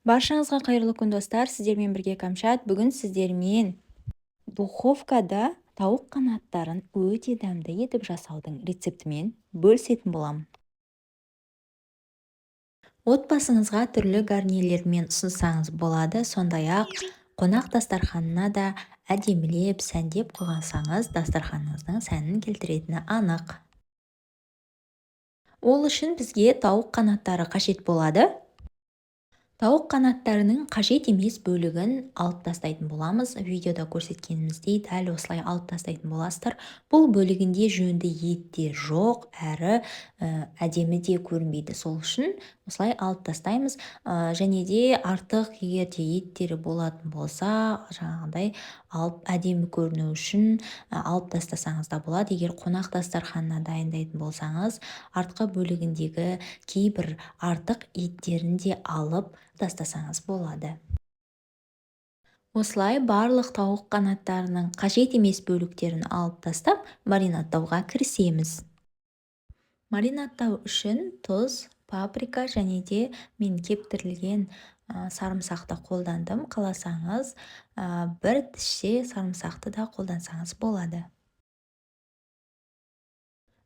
Баршаңызға қайырлы күн, достар! Сіздермен бірге Кәмшат. Бүгін сіздермен духовкада тауық қанаттарын өте дәмді етіп жасаудың рецептімен бөлісетін боламын. Отбасыңызға түрлі гарнирлермен ұсынсаңыз болады. Сондай-ақ қонақ дастарханына да әдемілеп, сәндеп қойсаңыз, дастарханыңыздың сәнін келтіретіні анық. Ол үшін бізге тауық қанаттары қажет болады. Тауық қанаттарының қажет емес бөлігін алып тастайтын боламыз. Видеода көрсеткеніміздей, дәл осылай алып тастайтын боласыздар. Бұл бөлігінде жөнді ет те жоқ, әрі әдемі де көрінбейді. Сол үшін осылай алып тастаймыз. Және де артық егер де еттері болатын болса, жаңағындай алып, әдемі көріну үшін алып тастасаңыз да болады. Егер қонақ дастарханына дайындайтын болсаңыз, артқы бөлігіндегі кейбір артық еттерін де алып тастасаңыз болады. Осылай барлық тауық қанаттарының қажет емес бөліктерін алып тастап, маринадтауға кірісеміз. Маринадтау үшін тұз, паприка және де мен кептірілген сарымсақты қолдандым. Қаласаңыз, бір тісше сарымсақты да қолдансаңыз болады.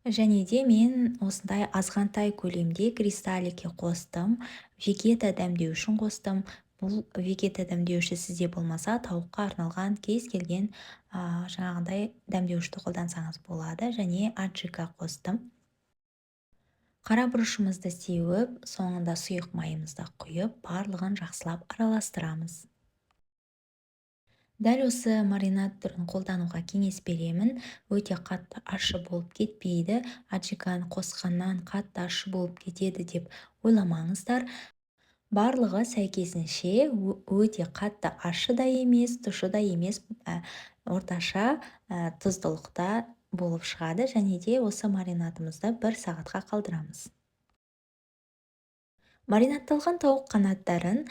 Және де мен осындай азғантай көлемде кристаллики қостым. Вегета дәмдеу үшін қостым. Бұл вегета дәмдеуші сізде болмаса, тауыққа арналған кез келген жаңағындай дәмдеуішті қолдансаңыз болады. Және аджика қостым. Қара бұрышымызды сеуіп, соңында сұйық майымызды құйып, барлығын жақсылап араластырамыз. Дәл осы маринад түрін қолдануға кеңес беремін. Өте қатты ащы болып кетпейді. Аджиканы қосқаннан қатты ащы болып кетеді деп ойламаңыздар. Барлығы сәйкесінше өте қатты ащы да емес, тұщы да емес, орташа тұздылықта болып шығады. Және де осы маринадымызды бір сағатқа қалдырамыз. Маринадталған тауық қанаттарын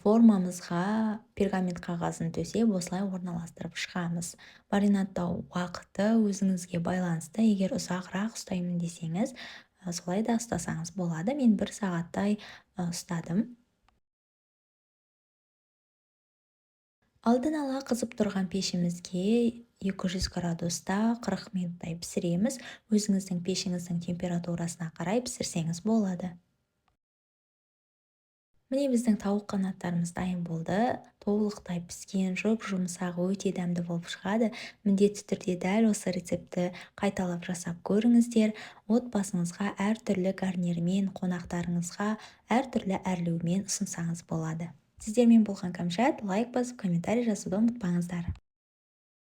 формамызға пергамент қағазын төсеп, осылай орналастырып шығамыз. Маринадтау уақыты өзіңізге байланысты. Егер ұзағырақ ұстаймын десеңіз, солай да ұстасаңыз болады. Мен бір сағаттай ұстадым. Алдын ала қызып тұрған пешімізге 200 градуста 40 минуттай пісіреміз. Өзіңіздің пешіңіздің температурасына қарай пісірсеңіз болады. Міне, біздің тауық қанаттарымыз дайын болды. Толықтай піскен, жұп-жұмсақ, өте дәмді болып шығады. Міндетті түрде дәл осы рецептті қайталап жасап көріңіздер. Отбасыңызға әртүрлі гарнирмен, қонақтарыңызға әртүрлі әрлеумен ұсынсаңыз болады. Сіздермен болған Кәмшат. Лайк басып, комментарий жазуды ұмытпаңыздар.